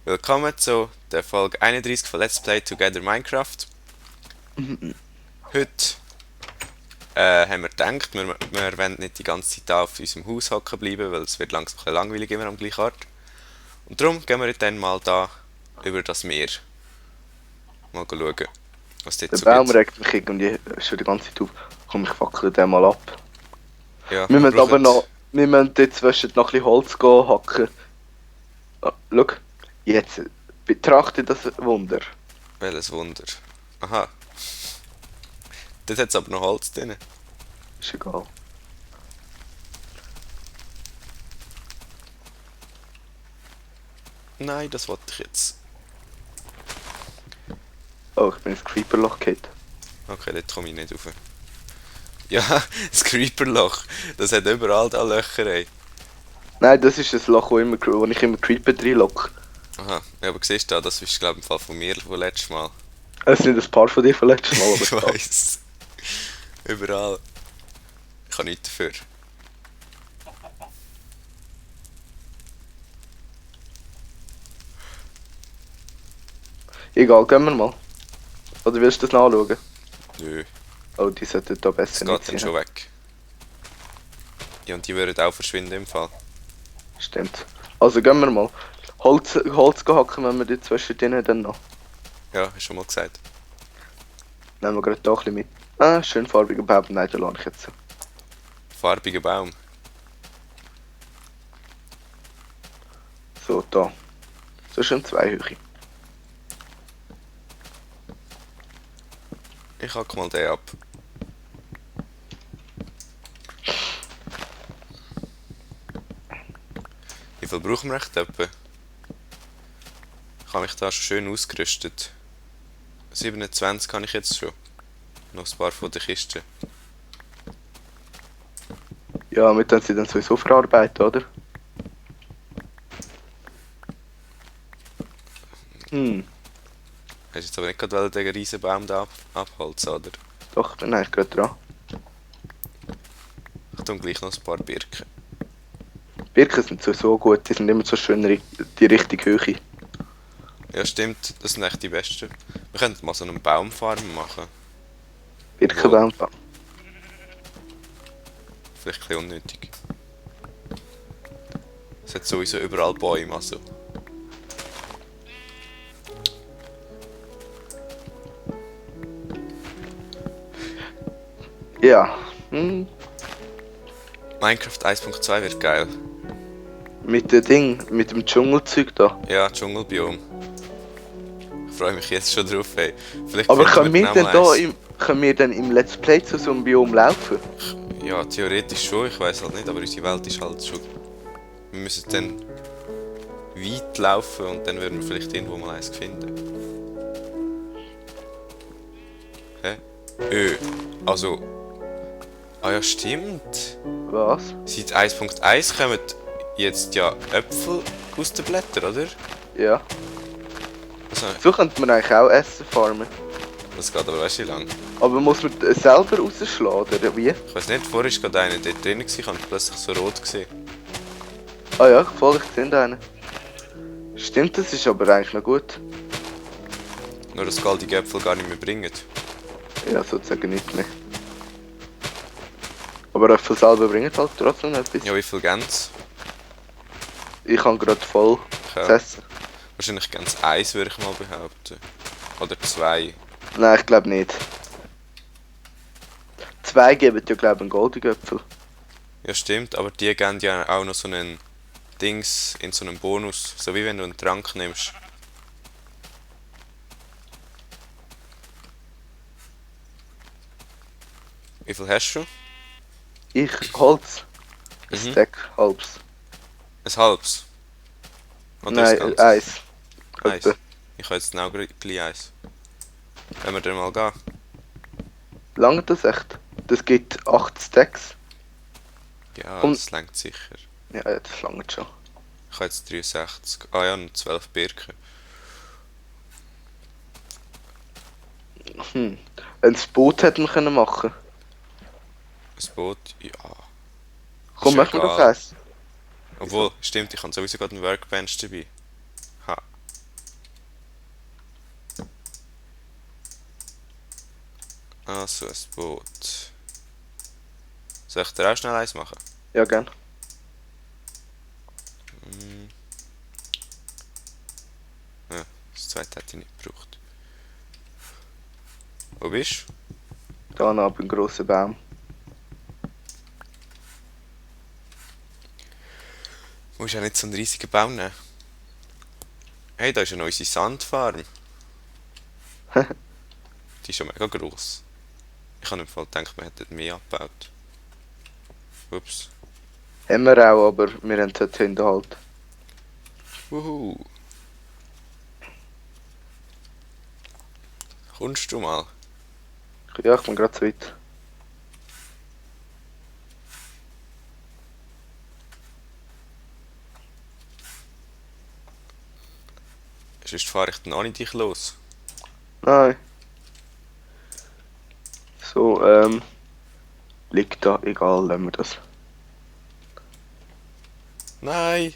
Willkommen zu der Folge 31 von Let's Play Together Minecraft. Heute haben wir gedacht, wir wollen nicht die ganze Zeit da auf unserem Haus hocken bleiben, weil es wird langsam ein bisschen langweilig immer am gleichen Ort. Und darum gehen wir jetzt dann mal da über das Meer. Mal schauen, was dort Der so Baum gibt. regt mich irgendwie schon die ganze Zeit auf. Komm, ich fackle den mal ab. Ja, Wir müssen aber brauchen... noch, wir müssen dazwischen noch ein bisschen Holz gehen, hacken. Ah, schau, jetzt betrachte das Wunder. Welches Wunder. Aha. Dort hat es aber noch Holz drin. Ist egal. Nein, das wollte ich jetzt. Oh, ich bin ins Creeperloch gefallen. Okay, dort komme ich nicht rauf. Ja, das Creeperloch. Das hat überall da Löcher, ey. Nein, das ist das Loch, wo ich immer Creeper reinlocke. Aha, ja, aber siehst du, das ist glaube ich im Fall von mir von letztes Mal. Es sind ein paar von dir von letztes Mal, Ich aber weiss. Überall. Ich kann nichts dafür. egal, gehen wir mal. Oder willst du das nachschauen? Nö, Oh, die sollten da das besser geht nicht dann sein. schon weg. Ja, und die würden auch verschwinden im Fall. Stimmt. Also gehen wir mal. Holz hacken, wenn wir die zwischen denen dann noch. Ja, hast du schon mal gesagt. Nehmen wir gerade da ein bisschen mit. Ah, schön farbiger Baum. Nein, den lasse ich jetzt. Farbiger Baum. So, da. So schön zwei Höhe. Ich hack mal den ab. Wie viel brauchen wir echt etwa? Ich habe mich da schon schön ausgerüstet. 27 kann ich jetzt schon. Noch ein paar von den Kisten. Ja, mit denen sie dann sowieso verarbeiten, oder? Hm, Hast du jetzt aber nicht gerade den riesen Baum da abholzen, oder? doch, bin eigentlich gerade dran. Ich tue gleich noch ein paar Birken. Birken sind sowieso gut, die sind immer so schön die richtige Höhe. Ja, stimmt, das sind echt die besten. Wir könnten mal so einen Baumfarm machen. Birkenbaum. Vielleicht ein bisschen unnötig. Es hat sowieso überall Bäume, also. Ja, hm, Minecraft 1.2 wird geil. mit dem Ding, mit dem Dschungelzeug da. Ja, Dschungelbiom. Ich freue mich jetzt schon drauf, ey. Vielleicht Aber finden können wir dann denn auch mal eins. können wir denn im Let's Play zu so einem Biom laufen? Ja, theoretisch schon, ich weiß halt nicht, aber unsere Welt ist halt schon... Wir müssen dann weit laufen und dann werden wir vielleicht irgendwo mal eins finden. Hä? Also... Ah ja, stimmt. Was? Seit 1.1 kommen jetzt ja Äpfel aus den Blättern, oder? Ja. Also, So könnte man eigentlich auch Essen farmen. das geht aber weißt du wie lang? Aber muss man selber rausschlagen, oder wie? Ich weiß nicht, vorher war gerade einer dort drin, ich habe plötzlich so rot gesehen. Ah ja, voll, ich sehe einen. Stimmt, das ist aber eigentlich noch gut. Nur dass goldige Äpfel gar nicht mehr bringen. Ja, sozusagen nicht mehr. Aber Äpfel selber bringen halt trotzdem etwas. Ja, wie viel gän's? Ich habe gerade voll Ich zu auch. essen. Wahrscheinlich ganz eins, würde ich mal behaupten. Oder zwei. Nein, ich glaube nicht. Zwei geben ja, glaube ich, einen goldigen Äpfel. Ja, stimmt, aber die geben ja auch noch so einen Dings in so einem Bonus. So wie wenn du einen Trank nimmst. Wie viel hast du? Ich, Holz. Ein Mhm. Stack, halbs. Ein halbes. Oder Nein, ein ganzes? eins. Eins. Etwa. Ich habe jetzt genau gleich eins. Wenn wir dann mal gehen. Lange das echt? Das gibt 8 Stacks. Ja, Und- das langt sicher. Ja, das lange schon. Ich habe jetzt 63. Ah ja, und 12 Birken. Ein Boot hätten wir können machen. Ein Boot, ja. Komm, Ist machen wir doch egal. eins. Obwohl, stimmt, ich habe sowieso gerade einen Workbench dabei. Ha. Also, ein Boot. Soll ich dir auch schnell eins machen? Ja, gern. Ja, das zweite hätte ich nicht gebraucht. Wo bist du? Da noch ein grosser Baum. Du musst ja nicht so einen riesigen Baum nehmen. Hey, da ist ja noch unsere Sandfarm. Die ist schon mega gross. Ich habe im Fall gedacht, wir hätten mehr abgebaut. Ups. Haben wir auch, aber wir haben es halt hinterhalt. Wuhu. Kommst du mal? Ja, ich bin gerade zu weit. Sonst fahre ich dann auch nicht dich los. Nein. So, liegt da, egal, lassen wir das. Nein!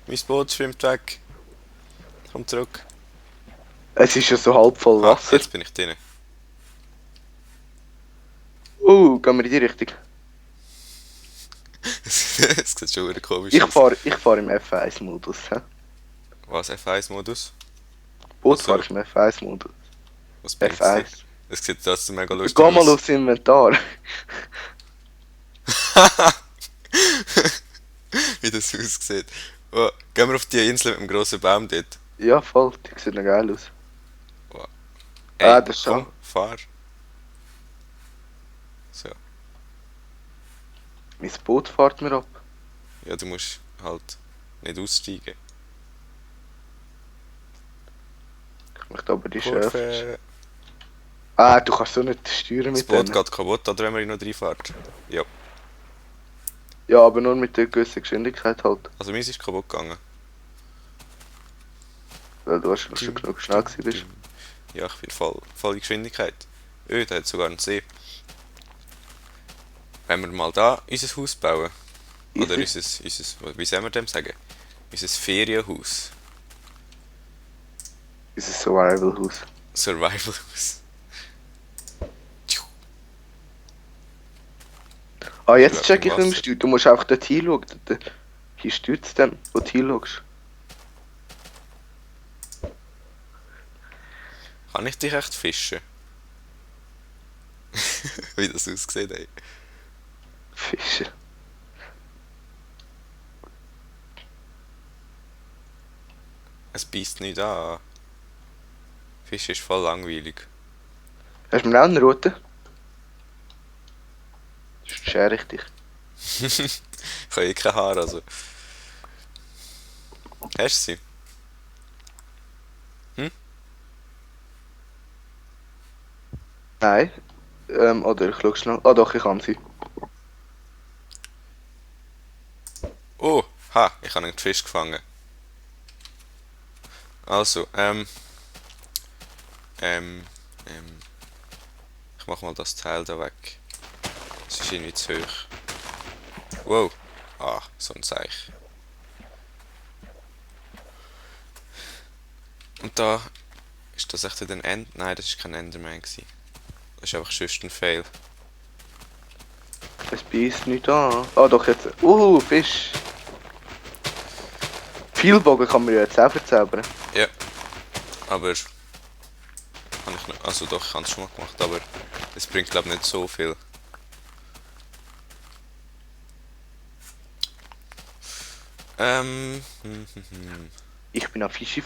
Mein Boot schwimmt weg. Komm zurück. Es ist ja so halb voll Ah, Wasser. jetzt bin ich drin. Gehen wir in die Richtung. Es sieht schon wieder komisch Ich aus. fahr im F1-Modus. Was, F1-Modus? Bootfahr Also, ist im F1-Modus. was bringt's F1. dir? Es sieht trotzdem mega lustig Geh mal aus. aufs Inventar. Wie das aussieht. Oh, gehen wir auf die Insel mit dem grossen Baum dort. Ja, voll, die sieht noch geil aus. Wow. Ey, Das ist komm, schon. fahr. So. Mein Boot fährt mir ab. Ja, du musst halt nicht aussteigen. Ich möchte aber die Schäfer. Kurve. Du kannst so nicht steuern Das mit Boot denen. geht kaputt, oder wenn man noch reinfährt. Ja. Ja, aber nur mit der gewissen Geschwindigkeit halt. Also meins ist kaputt gegangen. Weil du schon genug schnell gewesen bist. Ja, ich bin voll Geschwindigkeit. Da hat sogar einen See. Wenn wir mal da unser Haus bauen. Oder Easy. wie soll man dem sagen? Unser Ferienhaus. Unser Survival-Haus. Survival-Haus. Jetzt Ja, check ich im nicht mehr Wasser. steuern. Du musst einfach dort hinschauen. Hier steuert es dann, wo du hinschaust. Kann ich dich echt fischen? Wie das aussieht, ey. Fische. Es beißt nicht an. Fisch ist voll langweilig. Hast du mir auch eine Route? Sonst schere ich dich. Ich habe eh kein Haar, also. Hast du sie? Nein. Oder ich schau schnell. Ah doch, ich kann sie. Oh, ich habe einen Fisch gefangen. Also, ich mach mal das Teil da weg. Es ist irgendwie zu hoch. Wow. So ein Seich. Und da ist das echt wieder ein End. Nein, das ist kein Enderman gewesen. Das ist einfach sonst ein Fail. Es beißt nicht an. Ah doch, jetzt. Fisch. Pfeilbogen kann man ja jetzt auch verzaubern. Ja. Aber kann ich noch, also doch, ich habe es schon mal gemacht, aber es bringt glaube ich nicht so viel. Ähm, hm, hm, hm. Ich bin ein Fische.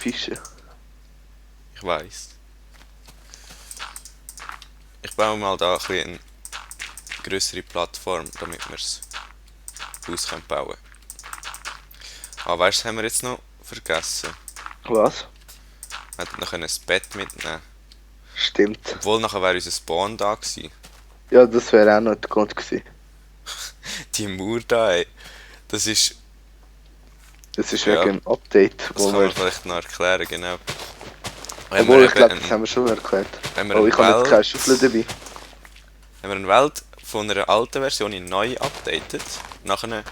Ich weiß. Ich baue mal da ein bisschen eine grössere Plattform, damit wir das Haus bauen können. Weißt du, was haben wir jetzt noch vergessen? Was? Wir hätten noch ein Bett mitnehmen. Stimmt. Obwohl, nachher wäre unser Spawn da gewesen. Ja, das wäre auch noch der Grund gewesen. Die Mauer da, ey. Das ist... Das ist Ja, wegen dem Update, Das wo kann man wir... vielleicht noch erklären, genau. Wenn Obwohl, wir ich eben glaube, das haben wir schon erklärt. wenn wir Oh, eine ich habe jetzt Welt- keine Schaufel dabei. Wenn man eine Welt von einer alten Version in neu updatet, nachher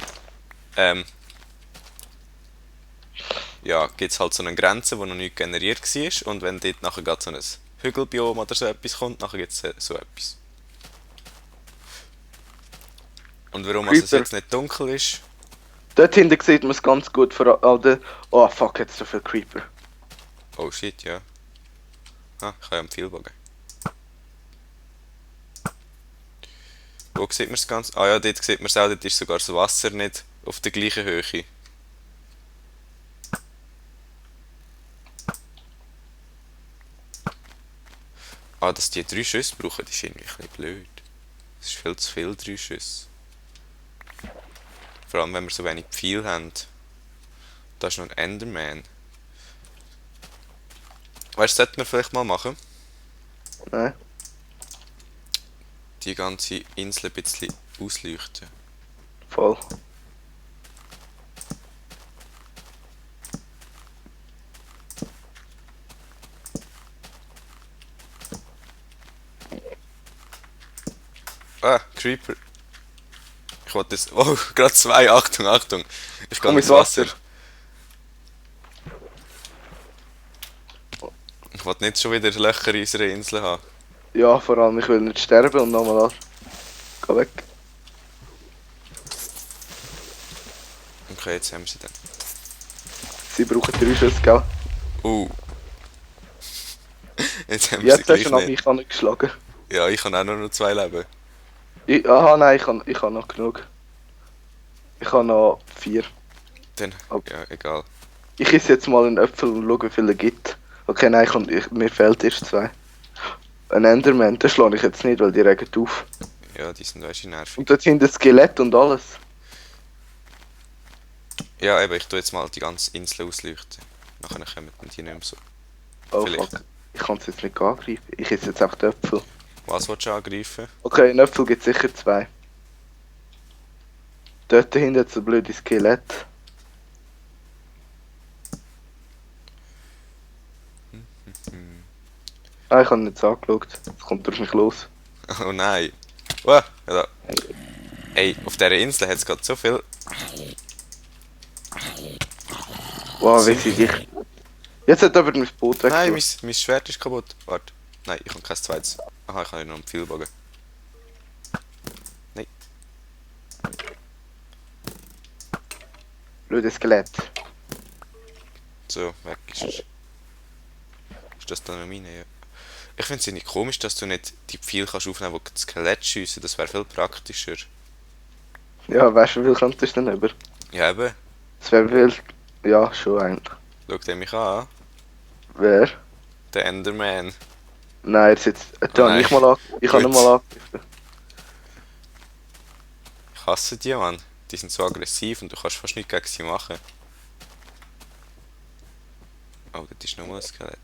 ja, gibt es halt so eine Grenze, die noch nicht generiert war, und wenn dort nachher gerade so ein Hügelbiom oder so etwas kommt, nachher gibt es so etwas. Und warum also es Creeper. jetzt nicht dunkel ist, Dort hinten sieht man es ganz gut. Vor allem. Oh fuck, jetzt so viel Creeper. oh shit, ja. Ah, ich habe ja einen Pfeilbogen. Wo sieht man es ganz? Ah ja, dort sieht man es auch, dort ist sogar das Wasser nicht auf der gleichen Höhe. Ah, dass die 3 Schüsse brauchen, ist irgendwie ein bisschen blöd. Das ist viel zu viel, 3 Schüsse. Vor allem, wenn wir so wenig Pfeil haben. Da ist noch ein Enderman. Weißt du, das sollten wir vielleicht mal machen? Nein. Die ganze Insel ein bisschen ausleuchten. Voll. Ah, Creeper. Ich wollte jetzt. Oh, gerade 2. Achtung, Achtung. Ich gehe Komm ins ins Wasser. Wasser. Ich wollte nicht schon wieder Löcher in unserer Insel haben. Ja, vor allem, ich will nicht sterben und nochmal an. Geh weg. Okay, jetzt haben wir sie dann. Sie brauchen 3 Schüsse, gell? Jetzt haben wir sie Jetzt hast gleich du noch nicht. mich angeschlagen. Ja, ich habe auch nur noch 2 Leben. Aha, nein, ich habe noch genug. Ich habe noch 4. Dann, Okay. ja, egal. Ich esse jetzt mal einen Äpfel und schaue, wie viele es gibt. Okay, nein, mir fehlt erst 2. Ein Enderman, den schlage ich jetzt nicht, weil die regen auf. Ja, die sind weißt du nervig. Und dort sind das Skelett und alles. Ja, eben, ich tue jetzt mal die ganze Insel ausleuchten. Nachher kommen die nicht mehr so. Oh Vielleicht. fuck. Ich kann es jetzt nicht angreifen. Ich esse jetzt einfach den Äpfel. Was willst du angreifen? Okay, einen Äpfel gibt es sicher 2. Dort hinten hat es ein blödes Skelett. Ah, ich habe ihn jetzt angeschaut. Jetzt kommt durch mich los. Oh nein. Oh, ja. Ey, auf dieser Insel hat es gerade so viel. Wow, wie sie dich. Jetzt hat aber mein Boot weg. Nein, mein Schwert ist kaputt. Warte. Nein, ich habe kein zweites. Aha, ich habe ja noch einen Pfeilbogen. Nein. Blödes Skelett. So, weg ist es. Ist das dann noch meine? Ja. Ich finde es nicht komisch, dass du nicht die Pfeile kannst aufnehmen kannst, die das Skelett schiessen. Das wäre viel praktischer. Ja, weißt du, wie viel könntest du denn über? Ja, eben. Das wäre viel. Ja, schon eigentlich. Schau den mich an. Wer? Der Enderman. Nein, jetzt. Oh Da nein. ich mal an. Ich kann ihn Gut. mal angreifen. Ich hasse die, Mann. Die sind so aggressiv und du kannst fast nichts gegen sie machen. Oh, das ist nochmal ein Skelett.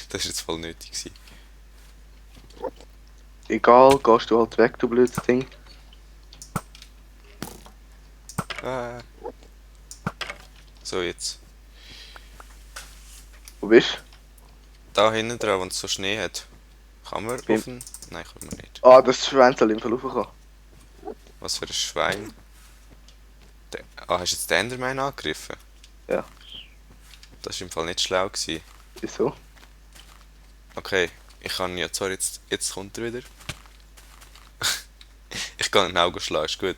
Das war jetzt voll nötig gewesen. Egal, gehst du halt weg, du blödes Ding. Ah. So, jetzt. Wo bist du? Da hinten dran, wenn es so Schnee hat. Kann man Bin- offen? Nein, kann man nicht. Ah, das Schwein soll im Fall raufkommen. Was für ein Schwein. Ah, hast du jetzt den Enderman angegriffen? Ja. Das war im Fall nicht schlau gewesen. Wieso? Okay, ich kann ja zwar jetzt kommt er wieder. Ich kann ein Auge schlagen, ist gut.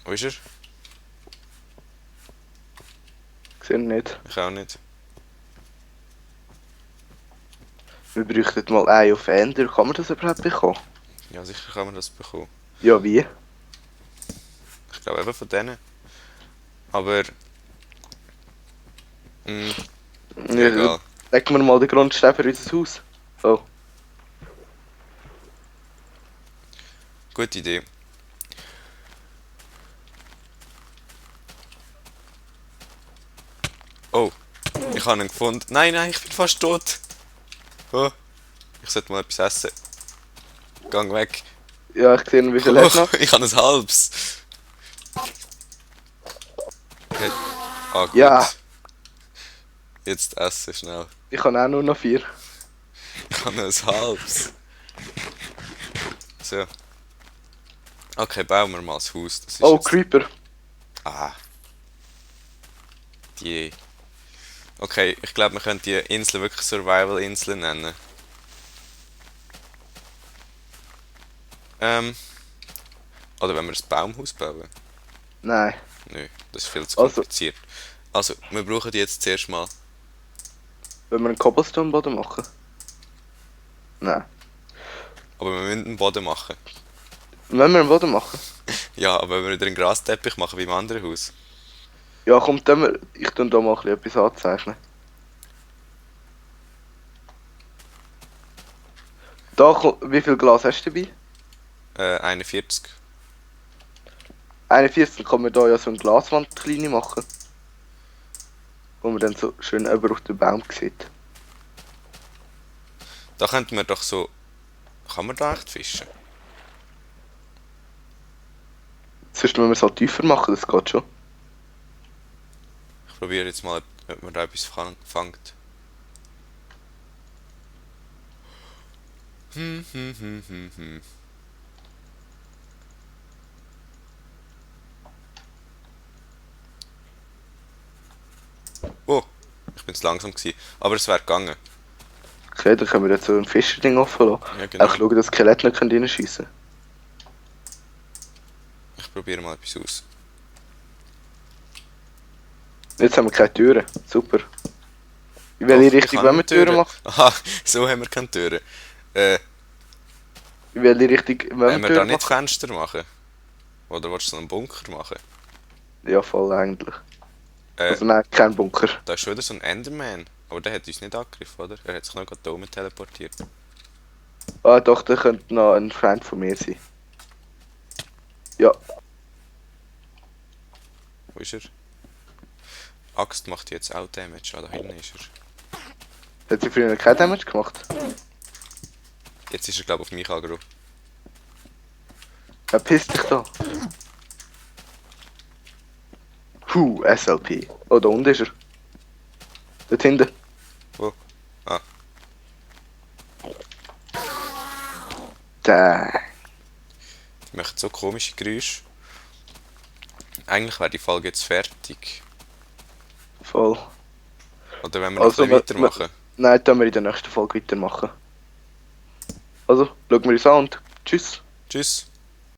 Wo ist er? Ich sehe ihn nicht. Ich auch nicht. Wir bräuchten mal Eye of Ender. Kann man das überhaupt bekommen? Ja, sicher kann man das bekommen. Ja, wie? Ich glaube eben von denen. Aber. Egal. Legen wir mal den Grundstein für unser Haus. Oh. Gute Idee. Oh, ich habe ihn gefunden. Nein, nein, ich bin fast tot. Oh, ich sollte mal etwas essen. Gang weg. Ja, ich sehe, wie viel hat noch. Ich habe ein halbes. Okay. Ah, gut. Ja. Jetzt essen schnell. Ich habe auch nur noch 4. Ich habe noch ein halbes. So. Okay, bauen wir mal das Haus. Das ist Oh, jetzt... Creeper. Ah, die... Okay, ich glaube, wir können die Insel wirklich Survival-Insel nennen. Ähm, oder wenn wir ein Baumhaus bauen. Nein. Nö, das ist viel zu Also, kompliziert. Also, wir brauchen jetzt zuerst mal... wenn wir einen Cobblestone-Boden machen? Nein. Aber wir müssen einen Boden machen. Wenn wir einen Boden machen? Ja, aber wenn wir wieder einen Grasteppich machen wie im anderen Haus. Ja, komm, ich tu da mal ein bisschen etwas anzeichnen. Wie viel Glas hast du dabei? 41. 41, kann man da ja so eine Glaswand kleine machen. Wo man dann so schön über auf den Baum sieht. Da könnten wir doch so... Kann man da echt fischen? Sonst müssen wir es halt tiefer machen, das geht schon. Ich probiere jetzt mal, ob man da etwas fängt. Hm. Oh, ich bin zu langsam gewesen. Aber es wäre gegangen. Okay, dann können wir jetzt so ein Fischerding offen lassen. Ja, genau. Auch schauen, dass Skelett nicht reinschiessen können. Ich probiere mal etwas aus. Jetzt haben wir keine Türen. Super. In Doch, welche ich Richtung habe wollen wir eine die Türen Tür. machen? Aha, so haben wir keine Türen. In welche Richtung wollen Wenn wir wir die da Türen nicht machen? Fenster machen? Oder willst du so einen Bunker machen? Ja, voll eigentlich. Äh, Also nein, kein Bunker. Da ist schon wieder so ein Enderman. Aber der hat uns nicht angegriffen, oder? Er hat sich noch gerade da oben teleportiert. Ah doch, der könnte noch ein Freund von mir sein. Ja, Wo ist er? Axt macht jetzt auch Damage. Ah, da hinten ist er. hat sie früher kein Damage gemacht? Jetzt ist er, glaube ich, auf mich aggro. Verpiss dich da. SLP. Oh, da unten ist er. Dort hinten. Wo? Ah, Dang. die machen so komische Geräusche. Eigentlich wäre die Folge jetzt fertig. Voll. Oder wenn wir noch Also, ein bisschen weitermachen. Nein, dann wir in der nächsten Folge weitermachen. Also, schauen wir uns an und tschüss. Tschüss.